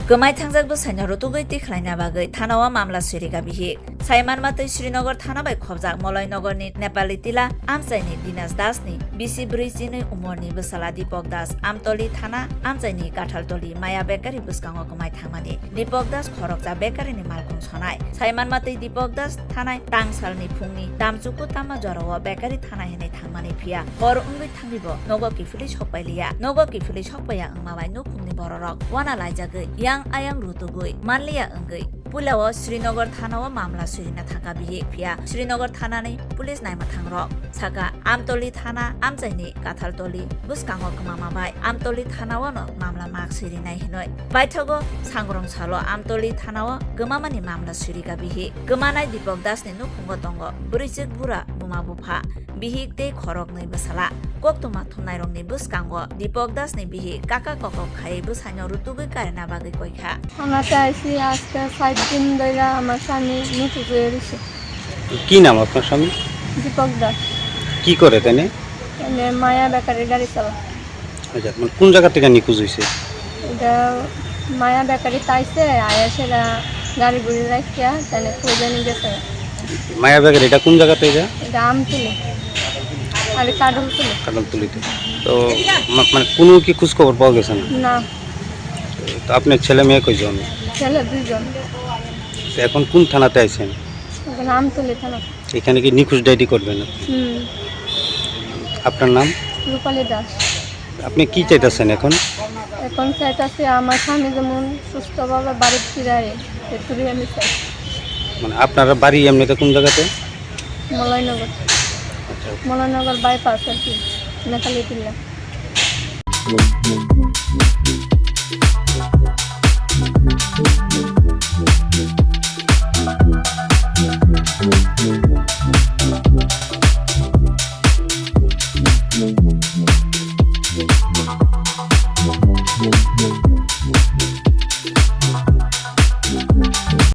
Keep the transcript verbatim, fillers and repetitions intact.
Kwmai thangjak bwsaino rutugwi tikhlaina bagwi thanao mamla swirika bihik. Saimanmatwi Srinagar thana bai khobjak Moloinogorni Nepali Tila amchaini Dinesh Dasni bisi brwi chinwi umorni bwsala Dipak Das Amtoli thana amchaini Kathaltoli Maya Bakery bwskango kwmai thangmani. Dipak Das khoroksa bakeryni malkhung sonai. Saimanmatwi Dipak Das thanai tangsalni phungni damchuku tama jorao bakery thanai hinwi thangmani phiya hor wngwi thangwibo nogo kiphilwi sokpai liya. Nogo kiphilwi sokpaiya wngma bai nukhungni bororok wana laijagwi yang ayang rutugwi manliya wngwi puilao Srinagar thanao mamla swirina thangkha bihik, phiya Srinagar thanani police naima thangrok saka Amtoli thana amchaini Kathaltoli bwskango kwmama bai Amtoli thanao no mamla mak swirinai hinwi. Paithago sangrong salo Amtoli thanao kwmamani mamla swirika bihik. Kwmanai Dipak Dasni nukhungo tongo bwrwichwk bura buma bupha, bihik tei khoroknwi bwsala. Koktwma thumnairokni bwskango Dipak Dasni bihik kaka kokok khai bwsaino rutugwi karina bagwi koikha. আমরা চাইছি আজকে সাত দিন ধরে আমার স্বামী নিখোঁজ হয়ে রয়েছে। কি নাম আপনার স্বামী? দীপক দাস। কি করে তিনি? মানে মায়া বেকারি গাড়ি চালা। আচ্ছা, মানে কোন জায়গা থেকে নিখোঁজ হয়েছে? এটা মায়া বেকারি তাইছে, আয়া সেটা গাড়ি ঘুরে রাখিয়া তাহলে খুঁজে নিয়ে গেছে। মায়া বেকারি এটা কোন জায়গাতে এটা? এটা আমতলি। আরে কাঠলতলি। কাঠলতলিতে। তো মা-, মানে কোনো কি খোঁজ খবর পাওয়া গেছে না? না। তো আপনার ছেলে মেয়ে কয়জন? ছেলে দুইজন। তো এখন কোন থানাতে আছেন? এখন আমতলি থানা। এখানে কি নিখোঁজ ডায়েরি করবেন আপনি? হুম। আপনার নাম? রূপালী দাস। আপনি কি চাইতেছেন এখন? এখন চাইতেছি আমার স্বামী যেমন সুস্থভাবে বাড়ি ফিরে আয়, এটুকুই আমি চাই। মানে আপনার বাড়ি এমনিতে কোন জায়গাতে? মলয়নগর। আচ্ছা। মলয়নগর বাইপাস আর কি, নেতালি টিল্লা।